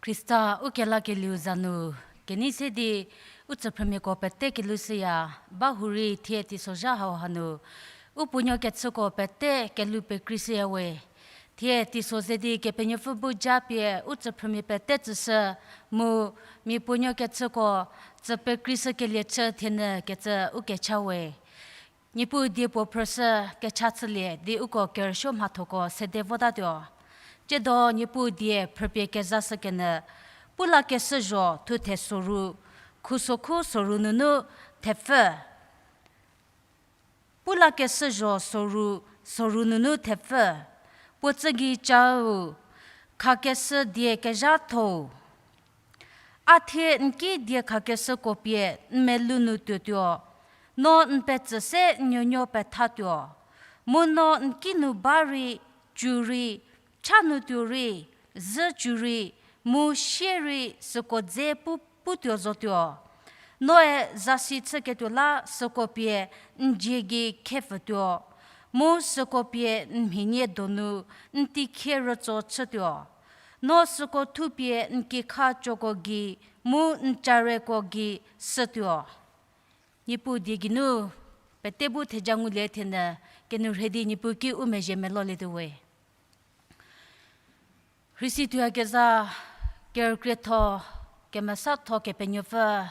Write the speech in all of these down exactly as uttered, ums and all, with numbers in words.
Khrista ukelakelieu za nu, kenei se di u tsüphrümiako pete kelhou shüya, ba hurei thie teisozha hau hanu, u puonuo kechüko pete kelhou pekrei shüya we. Thie teiso ze di Kepenuopfü bu japie u tsüphrümia pete tsüshü, mu mia puonuo kechüko tsü pekrei shükelie chü thienyü kecü u kecha we. Niepuu die puo phrüshü kecha chülie di uko kerüsuo mhathoko sede votatuo. Tsiedo Niepuu die phrüpie kezashükenyü, Pulakeshü zho thuthe soru, khusokhu soru nunu thepfü. Pulakeshü zho soru, soru nunu thepfü. Puo tsügei cau, khakeshü die kezhathou. A thie n ki diekhakeshüko pie n melou nu tuotuo, no n petsü se n nuonuo pethatuo. Mu no n kinu ba rei, cu rei, cha nu tuo rei, zhü cu rei, mu sie rei süko dze pu putuo zotuo. Noe zasi chüketuo la süko pie n dzie gei khepfütuo, mu süko pie n mhinie donu n teikhie rütso chütuo. No süko thupie n kikha coko gei mu n careko gei sütuo. Niepuu die geinu pete bu theja ngulie thienyü, kenourhei di Niepuu ki u mezhie melolietuo we. Rhei si tuoyakezha, kerükrietho, kemesatho Kepenuopfü,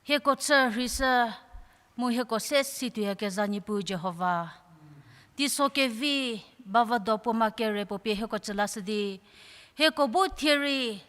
hieko chü rheishü, mu hieko se si tuoyakezha Niepuu Jihova. Teiso kevi, bavüdo puoma kere puo pie hieko tsü lashü di, hieko bu thie rei,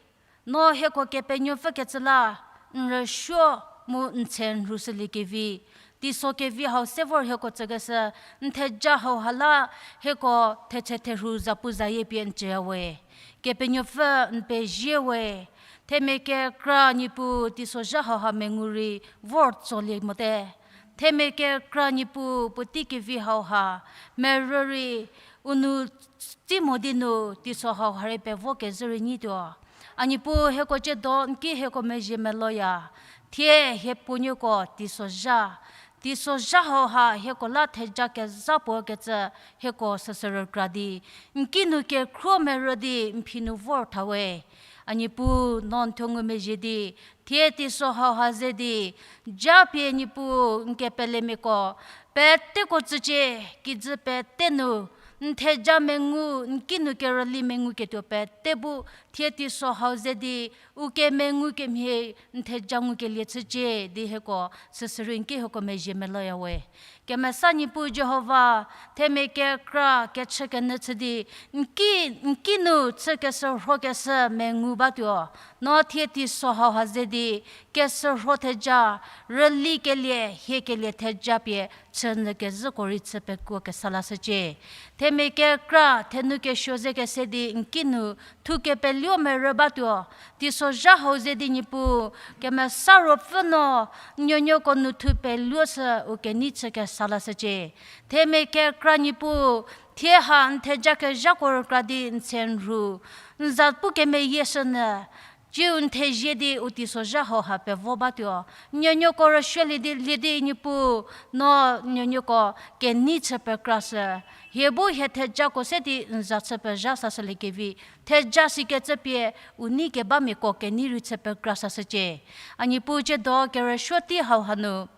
no hieko Kepenuopfü kecü la, n rüsuo mu n tshe n rhushüliekevi, teiso kevi hau se vor hieko tsükeshü, n theja hau ha la, hieko thetse therhu zapuzayie pie n tsüya we. Kepenuopfü n pezie we, themia kekra Niepuu teisozha hau ha mengu rei vor tsolie mote. Themia kekra Niepuu puotei kevi hau ha, merü rei u nou tsi mo di nu teiso hau ha rei pevo kezhü rei nyituo. A Niepuu hieko tsiedo n ki hieko mezhie meloya, thie hie puonuoko teisozha, teisozha hau ha hieko la theja kezha puo kecü hieko süsü rükra di, n ki nu kekhruo merü di n phi nu vor tha we. A Niepuu no n thuo ngumezhie di, thie teiso hau ha ze di, japie Niepuu n kepelemiako peteko tsücie, kijü pete nu n theja mengu, n ki nu kerüli menguketuo pete bu thie teiso hau ze di, u kemengu kemhie n theja ngukelie chücie di hieko süsü rei n ki hieko mezhie meloya we. Kemesa Niepuu Jihova, themia kekra kechükenyü chü di, n ki, n ki nu chü keshürhokeshü mengu batuo. No thie teiso hau ha ze di, keshürho theja, rülikelie, hiekelie theja pie chünyü kezhüko rei chü pekuo kesa lashücie. Themia kekra thenu kesuo ze kese di n ki nu thu kepeluo merü batuo. Teisozha hau ze di Niepuu, Kemesa Ruopfü no n nuonuoko nu thu peluo sü u kenei chü kesa lashücie. Themia kekra Niepuu, thie ha n theja kezhako rükra di n tshe n rhu, n za pu kemeyieshünyü, tsiu n thezie di u teisozha hau ha pevo batuo. N nuonuoko rüsuolie di, lie di Niepuu, no n nuonuoko kenei chü pekra sü, hie bu hie thejako se di n za chü pezha sashüliekevi, theja sikecü pie u nei kebamiako kenei rei chü pekra sashücie. A Niepuu tsiedo kerüsuo tei hau hanu,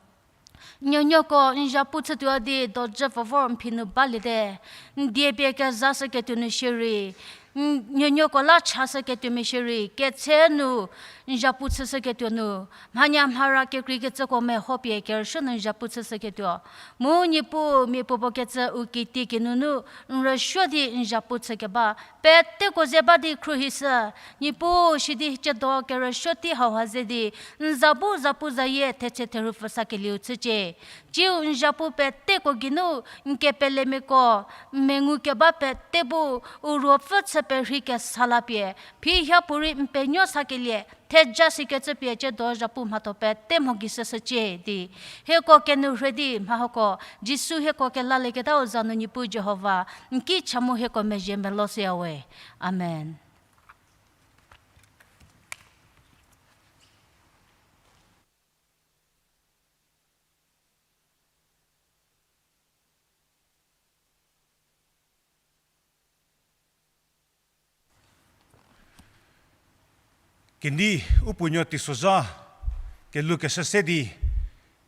n nuonuoko n zhapu chütuo di dojü pfü vor n phi nu baliete. N die pie kezashüketuo nu shierei, n nuonuoko la chashüketuo mia shierei, ketse nu n zhapu chüshüketuo nu, mhanya mhara kekreikecüko mehopie kerüsuo nu n zhapu chüshüketuo. Mu Niepuu mia puopuo kecü u kiti kinunu n rüsuo di n zhapu chükeba peteko ze ba di khruohishü. Niepuu sidi tsiedo kerüsuo tei hau ha ze di, n za bu zapuzayie thetse therhu pfü sakelieu chücie. Tsiu n zhapu peteko geinu n kepelemiako, n mengu keba pete bu u ruopfü chü perhei kesa la pie, phi ha puo rei n penuo sakelie theja sikecü pie tsiedo zhapu mhatho pete mho gei shüshücie di, hieko kenourhei di mha hako Jisu hieko kelalieketau za nu Niepuu Jihova, n ki cha mu hieko mezhie meloshüya we. Amen. Kenei, u puonuo teisozha kelukeshü se di,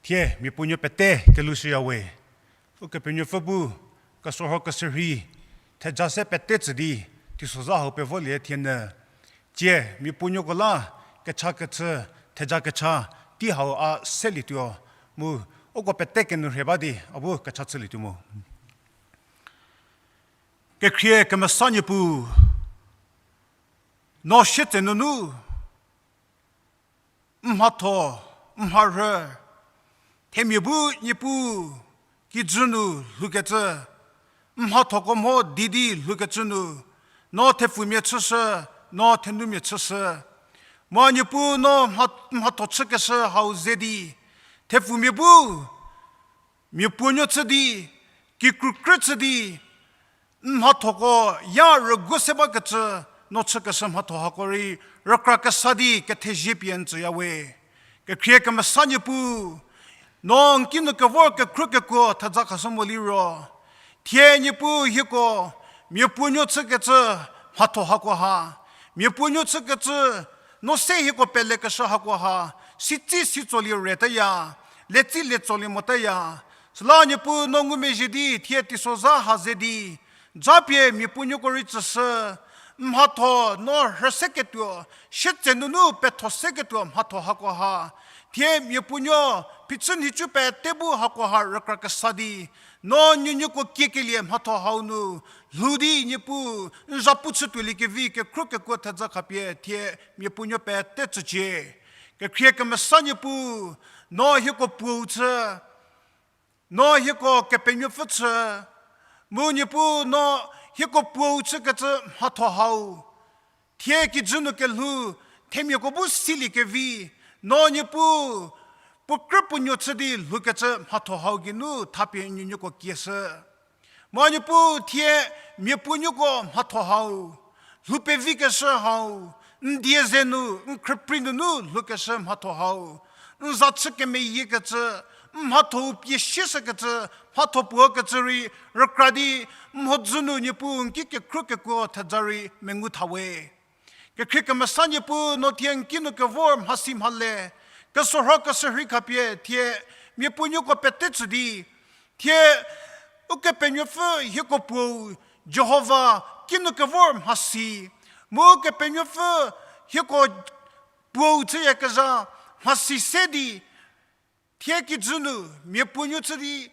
thie mia puonuo pete kelushüyawe. Ukepenuopfü bu kesorho keshürhei theja se pete tsü di, teisozha hau pevolie thienyü. Tsie mia puonuoko la kechakechü, theja kecha tei hau a selietuo, mu uko pete kenu rhie ba di a bu kecha chülietuo mo. Kekhrie kemesa Niepuu, no sietse nunu n mhatho, n mharhü, themia bu Niepuu kijü nu lhoukecü, n mhathoko mho di di lhoukecü nu, no thepfumia chüshü, no thenumia chüshü. Mu Niepuu no mha-, mhatho chükeshü hau ze di, thepfumia bu mia puonuo chü di, kikrukrü chü di, n mhathoko ya rüguo se bakecü, no chükeshü mhatho hako rei rükra kesa di kethezie pie n tsüyawe. Kekhrie kemesa Niepuu, no n kinu kevor kekhruo kekuo theja khashü mo liro, thie Niepuu hieko mia puonuo chükecü mhatho hako ha, mia puonuo chükecü no se hieko pelekeshü hako ha, sitsi sitsolie reteya, letsi letsolie moteya. Süla Niepuu no ngumezhie di thie teisozha ha ze di, japie mia puonuoko rei tsüshü, n mhatho no rhüseketuo, sietse nunu petho seketuo mhatho hako ha, thie mia puonuo phichü nhicu pete bu hako ha rükra kesa di, no nuonuoko kiekelie mhatho hau nu lhou di Niepuu n zhapu chütuoliekevi kekhruo kekuo theja khapie thie mia puonuo pete tsücie. Kekhrie kemesa Niepuu, no hieko puou chü, no hieko kepenuopfü chü, mu Niepuu no hieko puou chükecü mhatho hau, thie kijü nu kelhou, themiako bu siliekevi, no Niepuu puo krü puo nuo chü di lhoukecü mhatho hau geinu thapie nuonuoko kieshü. Mu Niepuu thie mia puonuoko mhatho hau, lhou pevikeshü hau, n die ze nu, n khrüprei nunu lhoukeshü mhatho hau, n za chü kemeyiekecü, n mhatho-u pie sieshükecü, mhatho puo kecü rei rükra di, mhodzü nu Niepuu n ki kekhruo kekuo theja rei mengu thawe. Kekhrie kemesa Niepuu no thie n kinu kevor mhasi mhale, kesorho keshürhei khapie thie mia puonuoko pete tsü di, thie Ukepenuopfü hieko puou Jihova kinu kevor mhasi, mu Ukepenuopfü hieko puou chüyakezha mhasi se di, thie kijü nu mia puonuo chü di,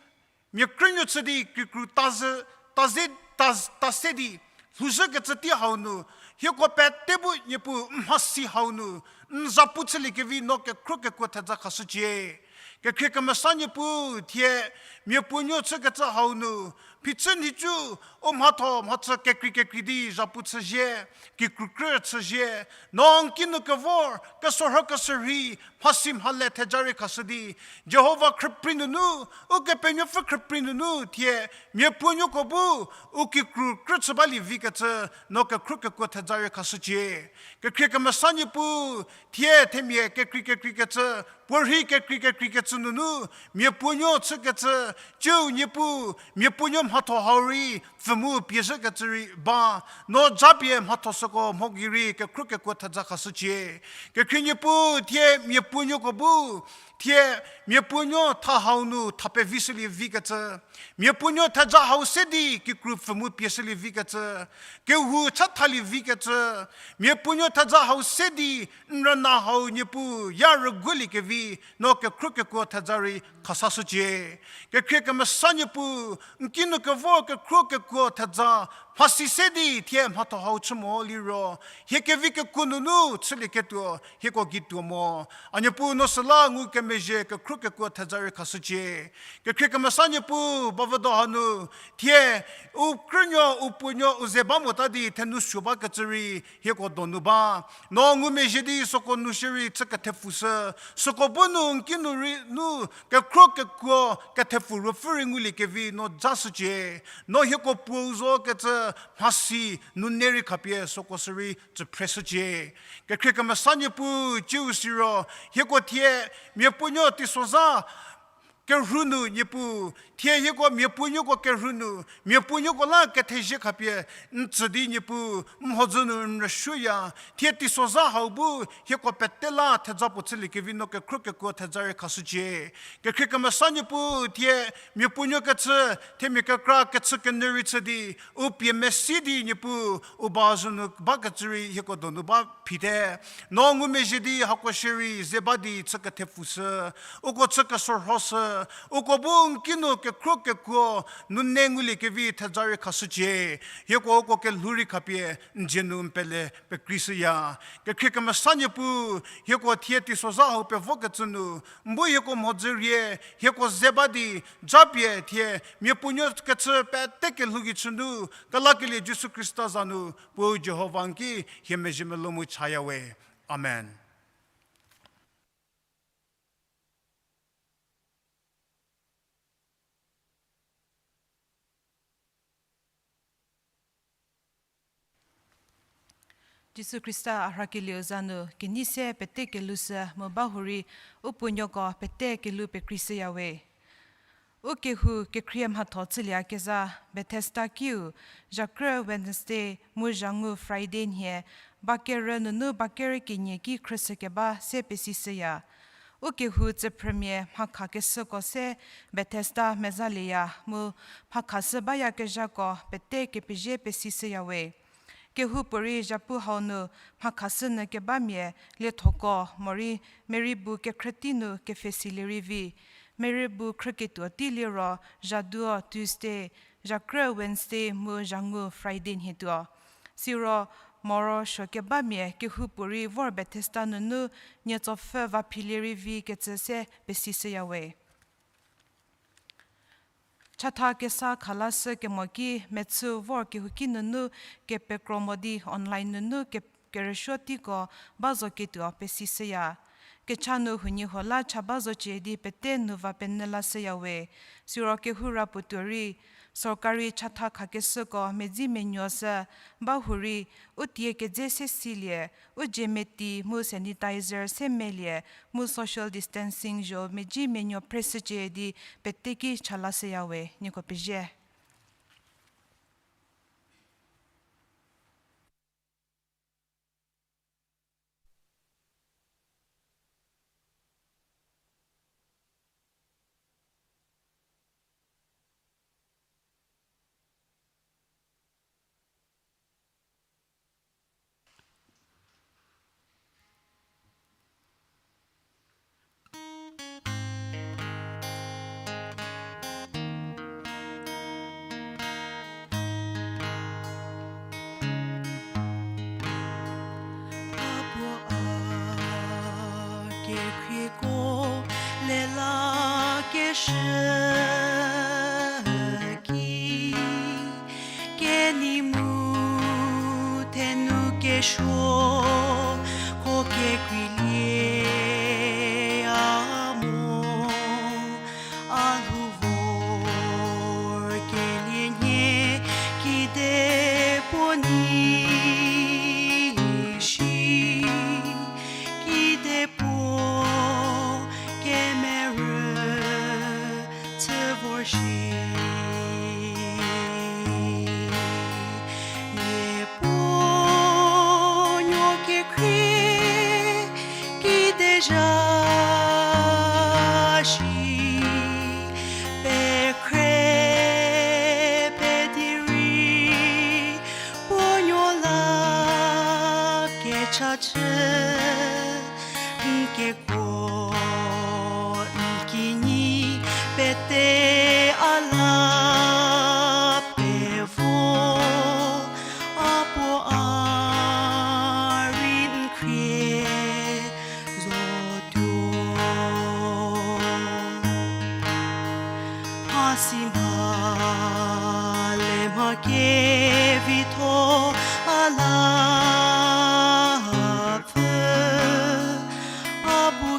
mia krünuo chü di kikru ta ze, ta ze, ta, ta se di, lhouzhükecü tei hau nu, hieko pete bu Niepuu n mhasi hau nu, n zhapu chüliekevi no kekhruo kekuo theja khashücie. Kekhrie kemesa Niepuu thie mia puonuo chükecü hau nu, phichü nhicu u mhatho mhachü kekrei kekrei di zhapu chüzie, kikrukrü chüzie, no n kinu kevor kesorho keshürhei mhasi mhale theja rei khashü di, Jihova khrüprei nunu, Ukepenuopfü khrüprei nunu thie mia puonuoko bu u kikrukrü chü balie vikecü no kekhruo kekuo theja rei khashücie. Kekhrie kemesa Niepuu, thie themia kekrei kekreikecü, puorhei kekrei kekreikecü nunu, mia puonuo chükecü, ciu Niepuu, mia puonuo mhatho hau rei pfü mu pie zhükecü rei ba, no japie mhatho süko mho gei rei kekhruo kekuo theja khashücie. Kekhrie Niepuu thie mia puonuoko bu, thie mia puonuo tha hau nu tha pevishülie vikecü, mia puonuo theja hau se di kikru pfü mu pieshülie vikecü, kehou chathalie vikecü, mia puonuo theja hau se di n rüna hau Niepuu ya rüguoliekevi, no kekhruo kekuo theja rei khasashücie. Kekhrie kemesa Niepuu, n kinu kevor kekhruo kekuo theja mhasi se di thie mhatho hau chü mo liro, hie kevi kekuo nunu chülieketuo hieko gei tuo mo. A Niepuu no süla ngukemezhie kekhruo kekuo theja rei khashücie. Kekhrie kemesa Niepuu, bavüdo hanu, thie u krünuo, u puonuo, u ze ba mota di thenu suo bakecü rei hieko donu ba. No ngumezhie di süko nu shierei chü kethepfushü, süko bu nu n kinu rei nu kekhruo kekuo kethepfu ruopfü rei nguliekevi no jashücie. No hieko puou zokecü mhasi nune rei khapie süko sürei tsüphreshücie. Kekhrie kemesa Niepuu, ciu siro hieko thie mia puonuo teisozha kerhu nu Niepuu, thie hieko mia puonuoko kerhu nu, mia puonuoko la kethezie khapie, n tsü di Niepuu, n mhodzü nu n rüsuoya, thie teisozha hau bu, hieko pete la thedza puo chüliekevi no kekhro kekuo thedza rei khashücie. Kekhrie kemesa Niepuu, thie mia puonuo kechü, themia kekra kechü kenyü rei chü di, u pie mesi di Niepuu, u ba zhü nu bakecü rei hieko donu ba phite. No ngumezhie di hako shierei ze ba di chü kethepfushü, uko chü kesorhoshü, uko bu n kinu kekhro kekuo, nune nguliekevi thedza rei khashücie, hieko uko kelhou rei khapie, n dzie nu n pele pekreishüya. Kekhrie kemesa Niepuu, hieko thie teisozha hau pevokecü nu, n bu hieko mhodzü rie, hieko ze ba di, japie thie, mia puonuo kechü pete kelhou gei chü nu, kelakelie Jisu Khrista za nu, Puo Jihova n ki, hie mezhie melou mu chaya we. Amen. Jisu Khrista a rhakelieu za nu kenei se pete kelushü mu bahurei u puonuoko pete kelhou pekreishüya we. U kehou kekhrie mhatho chülieyakezha Bethesda kiu, zhakrü Wednesday mu zhangu Friday nhie, bakerü nunu bakerü kenie ki khrüshükeba se pesishüya. U kehou tsüphrümia mhakhakeshüko se Bethesda mezalieya mu mhakhashü bayakezhako pete kepezhie pesishüya we. Kehoupuorei zhapu hau nu mhakhashü nyü kebamia liethoko morei merei bu kekhrütei nu kepfhesilie rei vi. Merei bu khrüketuo tei liro zhaduo Tuesday, zhakrü Wednesday mu zhangu Friday nhie tuo. Siro morosuo kebamia kehoupuorei vor Bethesda nunu nietsopfü vaphilie rei vi kecü se pesishüya we. Chatha kesa khalashü kemo ki mechü vor kehouki nunu kepekro mo di online nunu ke-, kerüsuo teiko ba zo ketuo pesishüya. Kecha nu huoniehuo la cha ba zocie di pete nu va penyü lashüya we. Siro kehou ra puotuo rei, sorkari chatha khakeshüko medzi menuoshü, bahurei, u tie kedze se silie, u dzie meti mu sanitizer se melie, mu social distancing zho medzi menuo phreshücie di pete ki cha lashüya we, nieko pezie. Apuo a kekhrieko lelakeshü ki, kenei mu thenu kesuo ko kekreilie a mo. A lhou vorkelie nhie kide puo nei shi, kide puo kemerü chü vor shi. Mia puo nuo kekhrie kide zha shi, pekhre pedi rei puo nuo la kecha chü, n kekuo n kinyi pete a la pevo, a puo a rei n khrie zotuo. Mhasi mha le mha kevitho a la pfü, a bu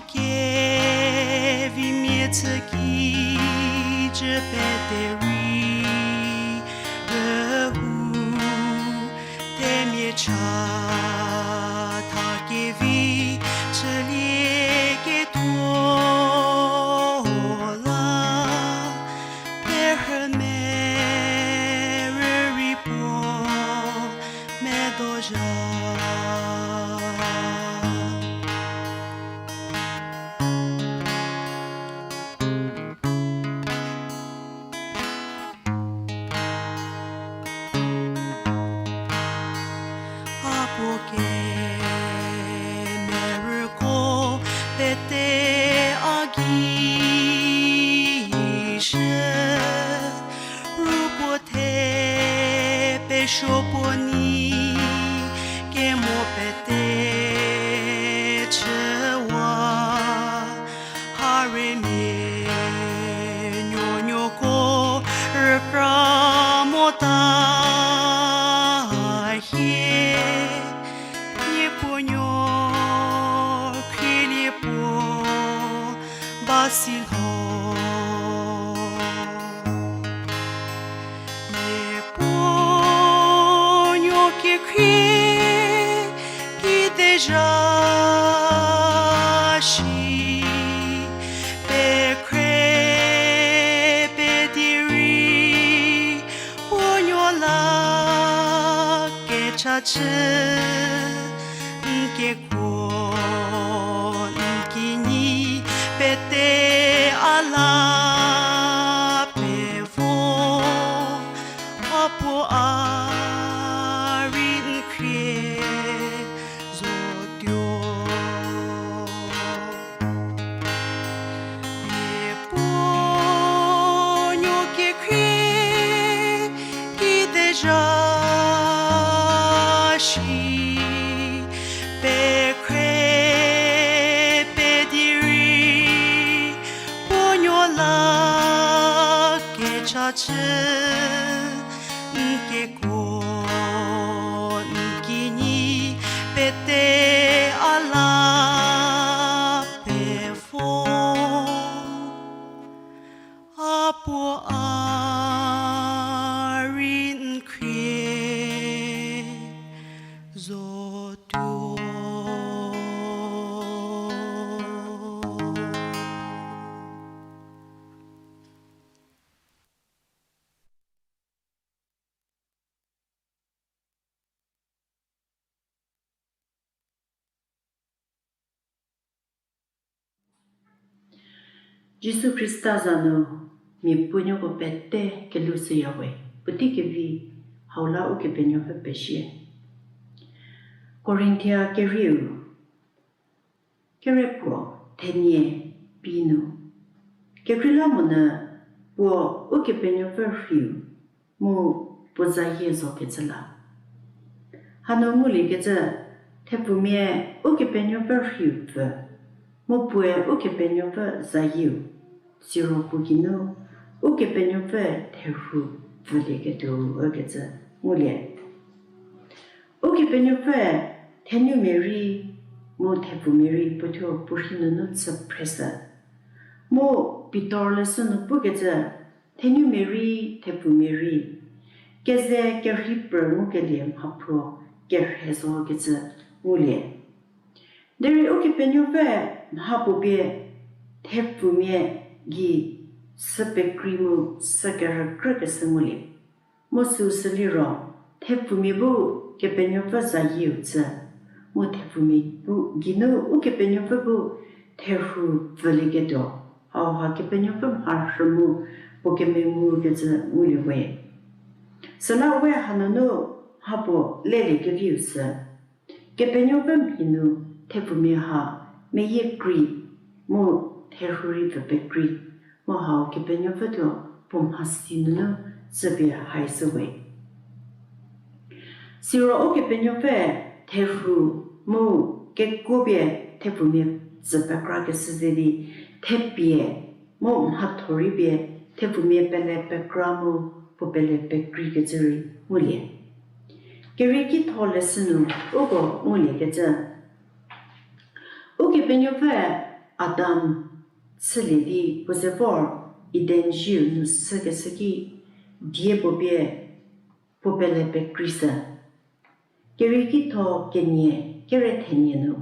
Pete a gei shü, ru puo the pesuo puo ni, kemo pete chüwa, haremia nuonuoko rükra mota hie. Niepuo nuo khrielie puo ba si lho. Niepuo nuo kekhrie kide zha shi, pekhre pedi rei puo nuo la kecha chü, n kekuo n kinyi pete a la pevo, a puo a rei n khrie zotuo. Niepuo nuo kekhrie kide zha shi, pekhre pedi rei puo nuo la kecha chü, n kekuo n kinyi pete a la pevo, a puo a rei n khrie zotuo. Jisu Khrista za nu mia puonuoko pete kelhou shüyawe, puotei kevi hau la Ukepenuopfü pezie. Korinthia kerieu, kerüpuo thenie pie nu, kekreilamonyü puo Ukepenuopfü rhiu mu puo zayie zokecü la. Hanu nguliekecü, thepfumia Ukepenuopfü rhiu pfü, mu puoe Ukepenuopfü zayieu, siro puo geinu Ukepenuopfü therhu pfülieketuo ükecü ngulie. Ukepenuopfü thenumia rei mu thepfumia rei puothuo puo rhi nunu chü phreshü. Mu Pitor leshü nu pukecü, thenumia rei, thepfumia rei, keze kerhei pr ngukelie mhaphruo kerhe zokecü ngulie. Derei Ukepenuopfü mhapuo pie thepfumia gei sü pekrei mu sü kerükrükeshü ngulie. Mu süu sü liro, thepfumia bu Kepenuopfü zayieu chü, mu thepfumia bu geinu Ukepenuopfü bu therhu pfülieketuo, hauha Kepenuopfü mharhü mu puo kemengu kecü ngulie we. Süla we hanunu mhapuo lelie keviu sü, Kepenuopfü mhi nu thepfumia ha meyie krei mu therhu rei pfü pekrei, mu hau Kepenuopfü thuo puo mhasi nunu tsüpie haishü we. Siro Ukepenuopfü therhu mu kekuo pie thepfumia tsü pekrakeshü ze di thepie mu mhatho rei pie thepfumia pele pekra mu puo pele pekreikecü rei ngulie. Kerei kitho leshü nu uko nguliekecü, Ukepenuopfü Adam chülie di puo ze vor Eden ziu nu shükeshü ki die puo pie puo pele pekreishü. Kerei kitho kenie kere thenie nu,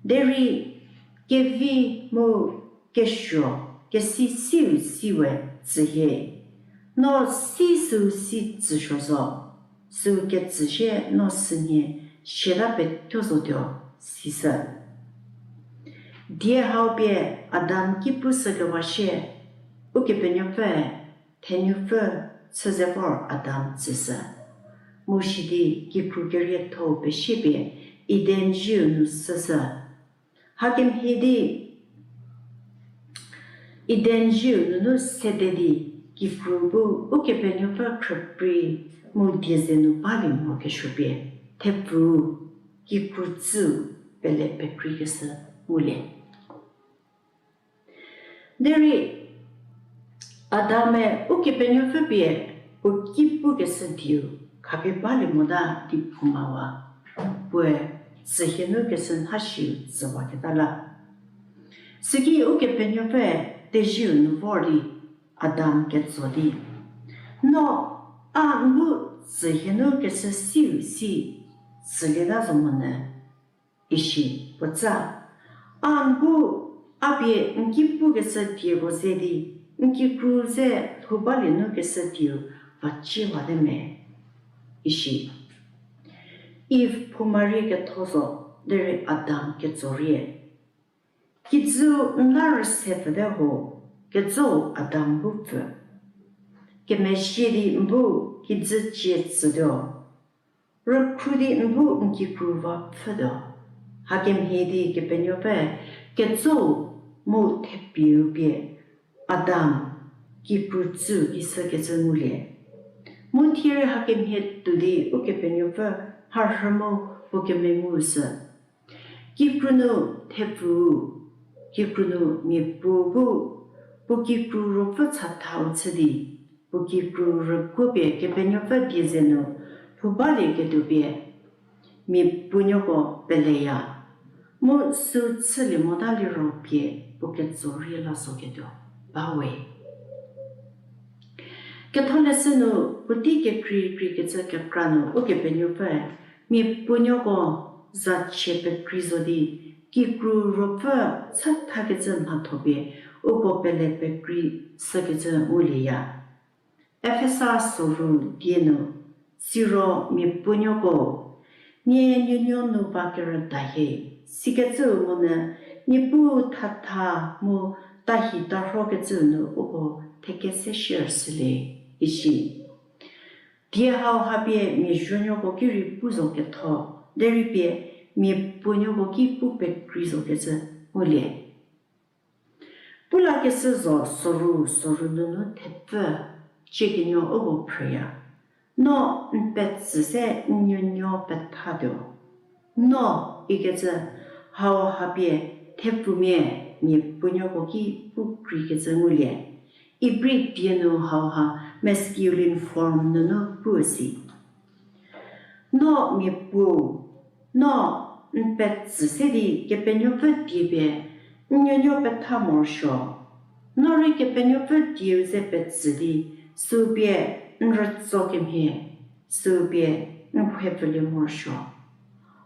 derei kevi mu kesuo kesi siu siwe tsü hie, no si süu si tsüsuo zo, süu ketsü sie no sünhie siata pethuo zotuo, sishü. Die hau pie Adam ki pushükewa sie, Ukepenuopfü thenupfü chü ze vor Adam tsüshü. Mu sidi kikru kerietho-u pesiepie Eden ziu nu shüshü. Hakemhie di Eden ziu nunu sede di, kikru bu Ukepenuopfü khrüprei mu die ze nu balie morokesuo pie, thepfu kikru tsüu pele pekreikeshü ngulie. Derei Adam-e Ukepenuopfü pie puo ki pukeshü dieu khapie balie mota di phoumawa, puoe tsühie nu keshü nhasiu tsüwaketa la. Süki Ukepenuopfü teziu nu vor di Adam ketso di, no a n bu tsühie nu keshü siu si tsülieta zo monyü, isi puotsa, a n bu a pie n ki pukeshü dieko ze di, n kikru ze lhou balie nu keshü dieu vaciewate me, isi. Iv phoumarie ketho zo, derei Adam ketso rie. Kijüu n la rüse pfüte ho, kejou Adam bu pfü. Kemezhie di n bu kijü cie tsütuo, rükhru di n bu n kikru va pfhütuo. Hakemhie di Kepenuopfü kejou mu thepieu pie Adam kikru tsüu ki sükecü ngulie. Mu thie rei hakemhie tuo di Ukepenuopfü mharhü mu puo kemengu sü. Kikru nu thepfu, kikru nu mia puo bu, puo kikru ruopfü chathau chü di, puo kikru rüguo pie Kepenuopfü die ze nu lhou balieketuo pie, mia puonuoko peleya, mu süu chülie mota liro pie puo ketso rie la soketuo bawe. Ketholeshü nu puotei kekrei kreikecü kekra nu Ukepenuopfü mia puonuoko zachie pekrei zo di, kikru ruopfü chathakecü mhatho pie uko pele pekrei sükecü ngulieya. Efesa soru die nu, siro mia puonuoko, nie nuonuo nu ba kerüda hie, sikecüu monyü, Niepuu thatha mu tahi tarhokecüu nu uko thekese share shülie, isi. Die hauha pie mia zuonuoko ki rei pu zo ketho, derei pie mia puonuoko ki pu pekrei zokecü ngulie. Pu lakeshü zo soru, soru nunu thepfü, ciekenuo uko phrüya. No n petsü se n nuonuo pethatuo. No ikecü hauha pie thepfumia mia puonuoko ki pu kreikecü ngulie. Ibri die nu hauha masculine form nunu pu si. No mia puo, no n petsü se di Kepenuopfü die pie n nuonuo petha morosuo. No rei Kepenuopfü dieu ze petsü di, süu pie n rütso kemhie, süu pie n hepfülie morosuo.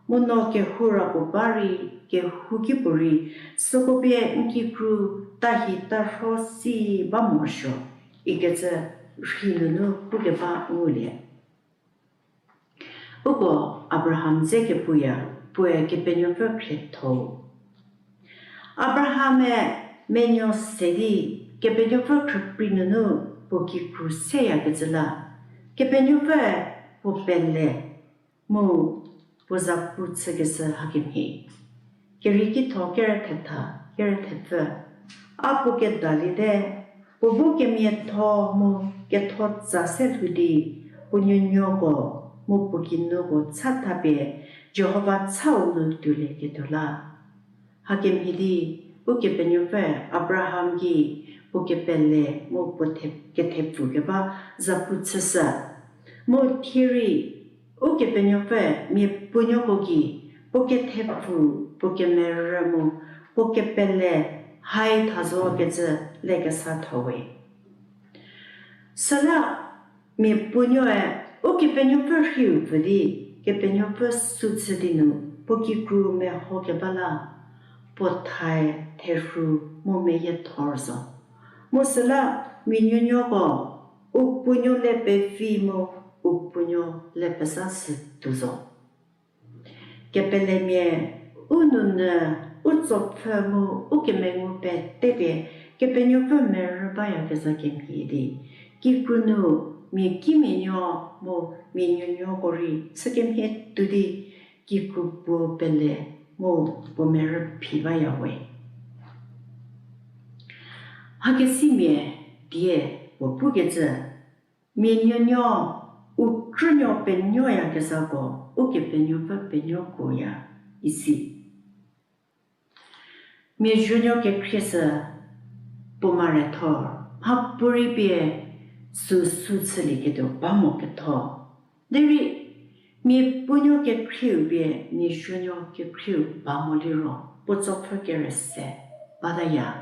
Mu no kehou ra puo ba rei, kehouki puorei, süko pie n kikru tahi tarho si ba morosuo, ikecü rhi nunu pukeba ngulie. Uko Abraham ze kepuya, puoe Kepenuopfü khrietho. Abraham-e menuo se di, Kepenuopfü khrüprei nunu puo kikru seyakecü la, Kepenuopfü puo pele mu puo zapu chükeshü hakemhie. Kerieki tho kere thetha, kere thepfü. A puo kedaliete, puo bu kemiatho mu ketho tsa se lhou di, puo nuonuoko mu puo kinuko chathapie Jihova chau nu tuolieketuo la. Hakemhie di, Ukepenuopfü Abraham gei puo kepele mu puo the-, kethepfu keba zapu chüshü. Mu thie rei, Ukepenuopfü mia puonuoko gei, puo kethepfu, puo kemerü mu, puo kepele, hai tha zokecü lekesa tho we. Süla mia puonuoe, Ukepenuopfü rhiu pfü di, Kepenuopfü sü chü di nu, puo kikru mehokeba la, puo thae therhu mu meyiethor zo. Mu süla mia nuonuoko, u puonuo le pevi mu u puonuo le pezha sü tuo zo. Kepelemia, u nounyü, u tsopfü mu u kemengu petepie, Kepenuopfü merü bayakezha kemhie di, kikru nu mia kimia nuo mu mia nuonuoko rei sükemhie tuo di, kikru puo pele mu puo merü phi baya we. Mhakesimia die puo pukecü, mia nuonuo, u krünuo penuoyakezhako, Ukepenuopfü penuokuoya, isi. Mia zuonuo kekhrie sü puo mare thor, mhapuorei pie süu sü chülieketuo ba mo ketho. Derei, mia puonuo kekhrieu pie mia zuonuo kekhrieu ba mo liro, puo tsopfü kere se bataya.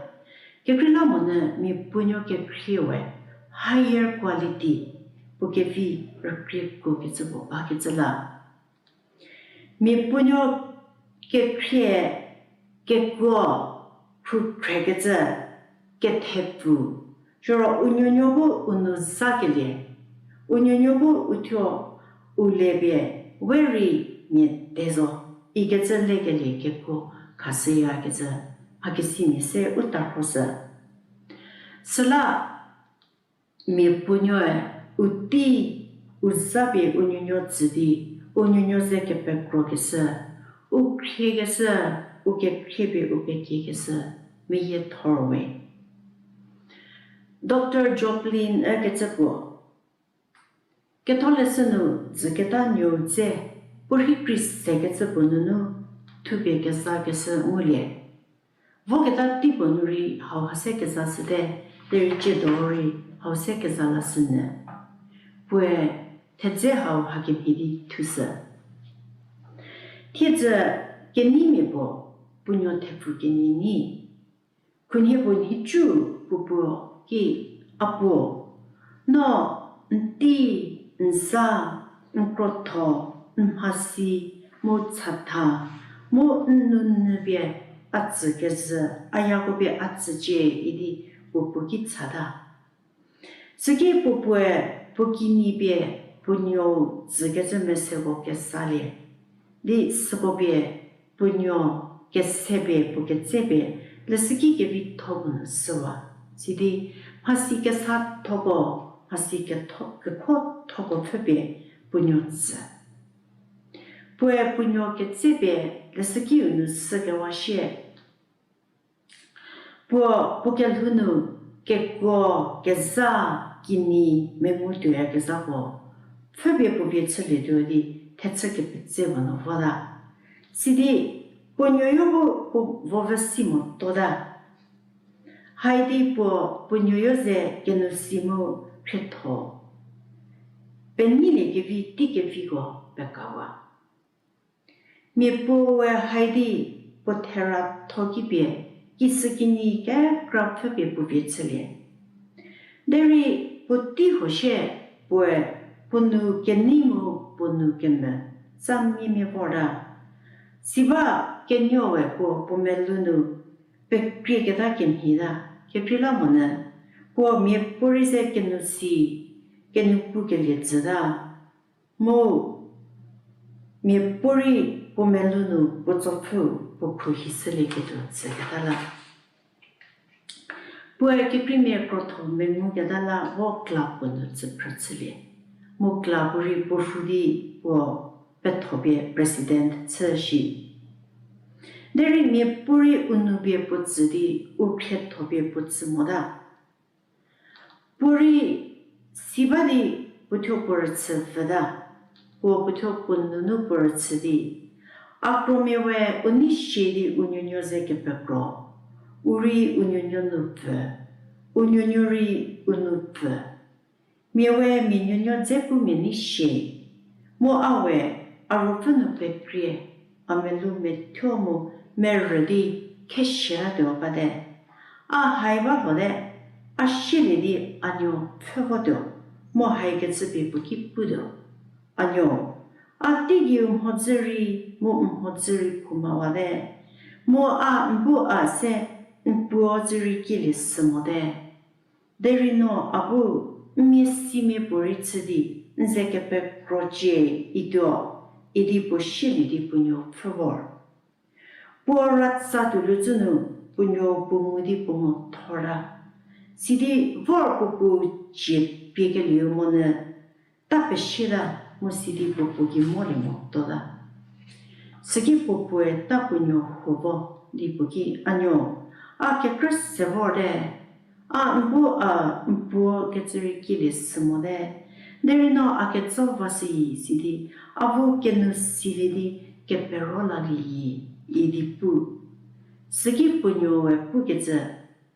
Kekreilamonyü mia puonuo kekhrieu we higher quality, puo kevi rükriekuokecü puo bakecü la. Mia puonuo kekhrie kekuo khrukhrekecü kethepfu, siro u nuonuo bu u nou zakelie, u nuonuo bu uthuo u le pie we rei mia te zo, ikecü lekelie kekuo khashüyakecü, mhakesimia se u tarhoshü. Süla mia puonuoe u tei u za pie u nuonuo tsü di, u nuonuo ze kepekrokeshü, u khriekeshü, u kekhrie pie u pekiekeshü, meyie thor we. Doctor Joplin ükecü puo, Ketholeshü nu dzüketa nuou dze, puo rhei kri sekecü puo nunu thupie kezakeshü ngulie. Voketa teipuo nu rei hau ha se kezashüte, derei tsiedo rei hau se keza lashünyü. Puoe thedze hau hakemhie di thushü. Thiedzü keneimia puo, puo nuo thepfu kenei nyi. Khunhie puo nhicu puo puo ki, A puo, no n tei, n za, n krotho, n mhasi, mu chatha, mu n nounyü pie a tsükezhü, a yako pie a tsücie idi puo puo ki chata. Süki puo puoe puo kinyi pie puo nuou tsükecü meseko kesalie, di süko pie puo nuo kese pie puo ketse pie leshüki kevitho puo nu shüwa. Sidi mhasi kesathoko, mhasi ketho-, kekhothoko pfhüpie puo nuo tsü. Puoe puo nuo ketse pie leshükiu nu shükewa shie. Puo, puo kelhou nu kekuo, keza, kinyi, mengu tuoyakezhako pfhüpie puo vie chülietuo di thechü kepetse puo nu vota. Sidi puo nuoyo bu puo vovü si motota. Haidi puo, puo nuoyo ze kenou si mu khrietho penyiliekevi teikeviko pekawa. Miapuoe haidi puo theratho kipie, kisükinyi kekra pfhüpie puo vie chülie. Derei puotei huo shie puoe puo nou kenei mu puo nou kemvü tsa miemia vorta. Siba kenuoe puo puo melou nu pekrieketa kemhieta, kekreilamonyü puo miapuorei ze kenou si, kenou pukelie tsüta. Mu miapuorei puo melou nu puo tsopfhüu puo khruohishülieketuo tsüketa la. Puoe kekreimia krotho menguketa la vo club puo nu tsüphrü chülie. Mu club puorei puo rhu di puo pethopie president chü shi. Derei miapuorei u nou pie puo tsü di u khriethopie puo tsü mota. Puorei si ba di puothuo puo rüchü pfüta, puo puothuo puo nunu puo rüchü di, a kromia we u nei shie di u nuonuo ze kepekro, u rei u nuonuo nu pfü, u nuonuo rei u nu pfü. Mia we mia nuonuo dze pu mia nei shie, mu a we a ruopfü nu pekrie, a melou methuo mu merü di kheshütuo bate. A hai ba hote, a sielie di a nuo pfhü votuo, mu haikecü pie puo ki putuo. A nuo, a teigei u mhodzü rei mu n mhodzü rei phoumawate, mu a n bu a se n puo dzü rei kielie sü mote. Derei no a bu, n mia simia puorei chü di n ze kepekrocie ituo, idi puo sielie di puo nuo pfhü vor. Puo ratsa tuo lütsü nu puo nuo puo ngu di puo mo thorta. Sidi vor puo puo cie piekelieu monyü ta pesieta mu sidi puo puo gei molie motota. Süki puo puoe ta puo nuo huo vo di puo ki, a nuo, a kekrü se vorte, A n bu a n puo kecü rei kilie sü mote, derei no a ketso vashüyi sidi, a bu kenu silie di kepero lalieyi, idi pu. Süki puonuo we pukecü,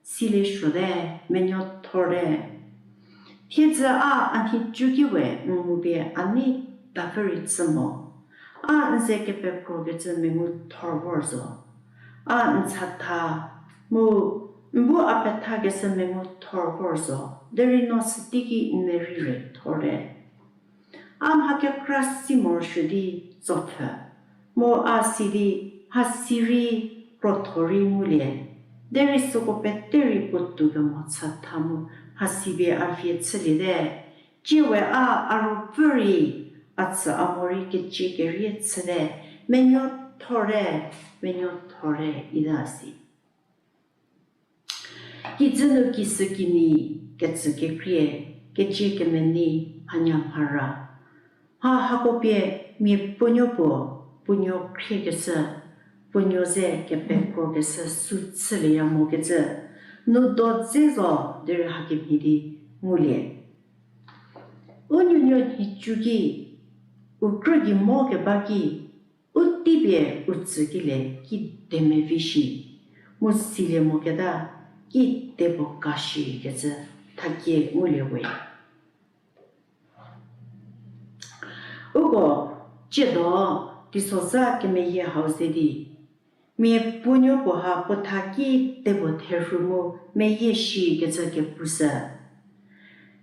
silie suote, menuo thorte. Thiedzü a a nhicuki we n ngupie a nei tapfü rei chü mo. A n ze kepekrokecü mengu thor vor zo. A n chatha, mu n bu a pethakeshü mengu thor vor zo, derei no süteiki n merei re thorte. A mha kekra si morosuo di tsopfü, mu a si di mhasi rei krotho rei ngulie, derei süko pete rei puotou kemo chatha mu mhasi pie a vie chüliete. Tsie we a a ruopfü rei a tsü a mo rei kecie kerie chüte, menuo thorte, menuo thorte ita si. Kijü nu kisü kinyi, ketsü kekrie, kecie kemenei, hanya mhara. Mha hako pie mia puonuo puo, puonuo khriekeshü, puonuo ze kepekrokeshü sü chülieya mokecü, nu do dze zo derei hakemhie di ngulie. U nuonuo nhicuki, u krü gei mo keba ki, u teipie u tsükelie kide mevi shi, mu silie moketa kidepuo ka shikecü thakie ngulie we. Uko, tsiedo, teisozha kemeyie hau ze di, mia puonuo puo ha puo tha kidepuo therhu mu meyie shikecü kepushü.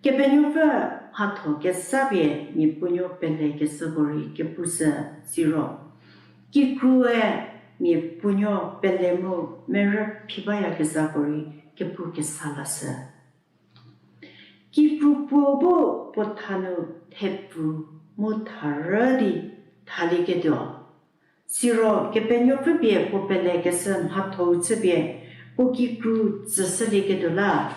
Kepenuopfü mhatho kezapie mia puonuo pelekeshüko rei kepushü, siro kikrue mia puonuo pele mu merü phi bayakezhako rei kepu kesa lashü. Kikru puo bu puo tha nu thepfu mu tharü di thalieketuo. Siro Kepenuopfü pie puo pelekeshü mhatho-u chüpie puo kikru tsüshülieketuo la,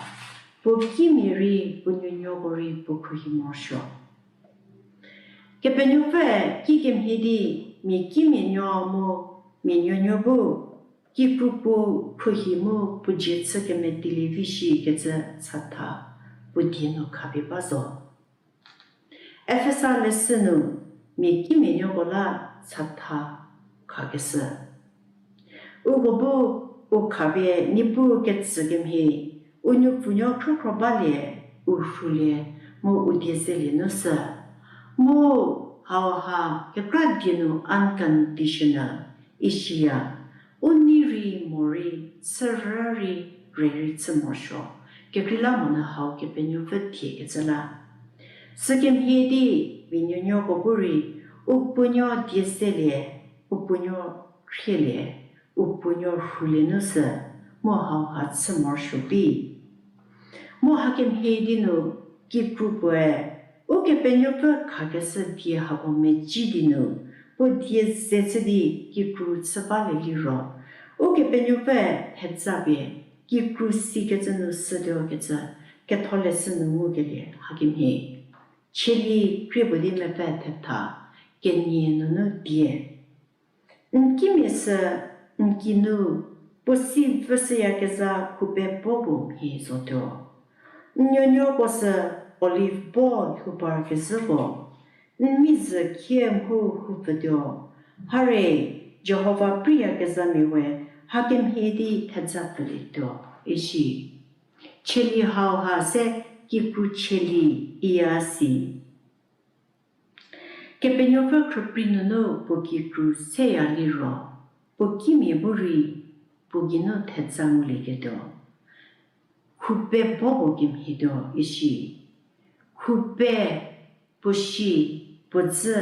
puo kimia rei puo nuonuoko rei puo khruohi morosuo. Kepenuopfüe kikemhie di mia kimia nuo mu mia nuonuo bu kikru puo khruohi mu puo dzie chü kemetilie vi shikecü chatha puo die nu khapie ba zo. Efesa leshü nu mia kimia nuoko la chatha khakeshü. Uko bu u khapie Niepuu ketsü kemhie, u nuopfunuo khrükhro balie, u rhulie, mu u die zelie nu sü. Mu hauha kekra die nu unconditional, ishiya, u nei rei morei, chürü rei, rei rei chü morosuo, kekreilamonyü hau Kepenuopfü tiekecü la. Sükemhie di mia nuonuoko bu rei, u puonuo die zelie, u puonuo khrielie, u puonuo rhulie nu sü, mu hauha chü morosuo bi. Mu hakemhie di nu kikru puoe, Ukepenuopfü khakeshü die hako meci di nu, puo die ze chü di kikru chü balie liro, Ukepenuopfü thejapie kikru sikecü nu shütuo kecü, Ketholeshü nu ngukelie hakemhie. Cheli krie puo di mepfü thetha, kenie nunu die. N kimia sü, n kinu, puo si vüshüyakezha khube bo puo mhie zotuo. N nuonuoko sü olive bo lhouparkezhü puo, n mizü khie mhu houpfütuo. Hare, Jihova preiyakezhamia we hakemhie di theja pfülietuo, ishi. Cheli hauha se kikru cheli iya si. Kepenuopfü khrüprei nunu puo kikru seya liro, puo kimia bu rei puo geinu theja ngulieketuo. Khube bo puo kemhietuo ishi. Khube, puo si, puo dzü,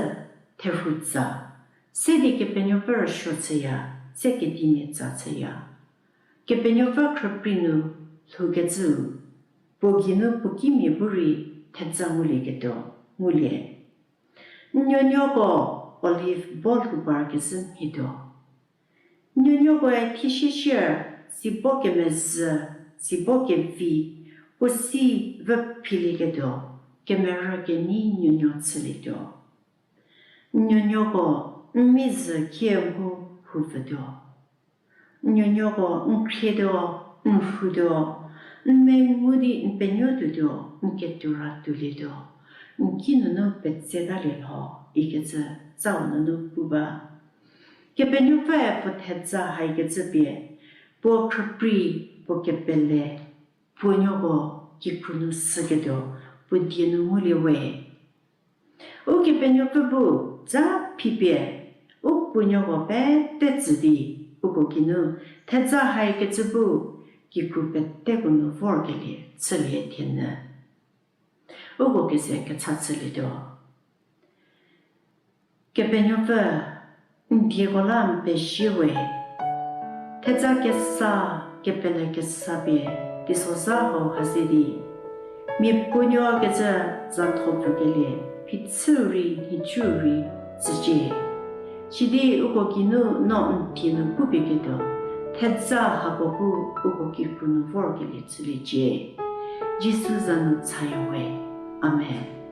therhutsa, se di Kepenuopfü rüsuo chüya, se kedimia tsa chüya. Kepenuopfü khrüprei nu lhoukecüu, puo geinu puo kimia bu rei theja ngulieketuo, ngulie. N nuonuoko olive bo lhouparkezhü mhietuo. N nuonuokoe thie siesier, sibo kemezhü, sibo kevi, puo si vü philieketuo, kemerü kenei nuonuo chülietuo. N nuonuoko n mizü khie mhu houpfütuo. N nuonuoko n khrietuo, n rhutuo, N mengu di n penuo tuotuo, n ketuo ra tuolietuo, n ki nunu petsetalie lho, ikecü tsau nunu pu ba. Kepenuopfüe puo theja haikecü pie, puo khrüprei, puo kepele, puonuoko kikru nu süketuo, puo die nu ngulie we. Ukepenuopfü bu, ja phipie, u puonuoko pete tsü di, uko geinu, theja haikecü bu, kikru peteko nu vorkelie chülie thienyü. Uko keze kecha chülietuo. Kepenuopfü, n dieko la n pezie we, theja kesa, kepele kesa pie, teisozha hau hazie di, mia puonuo kecü zatho pfükelie, phichüu rei, nhicuu rei, tsücie. Sidi uko geinu no n die nu pupie ketuo, theja hako bu uko kikru nu vorkelie chüliecie. Jisu za nu chaya we. Amen.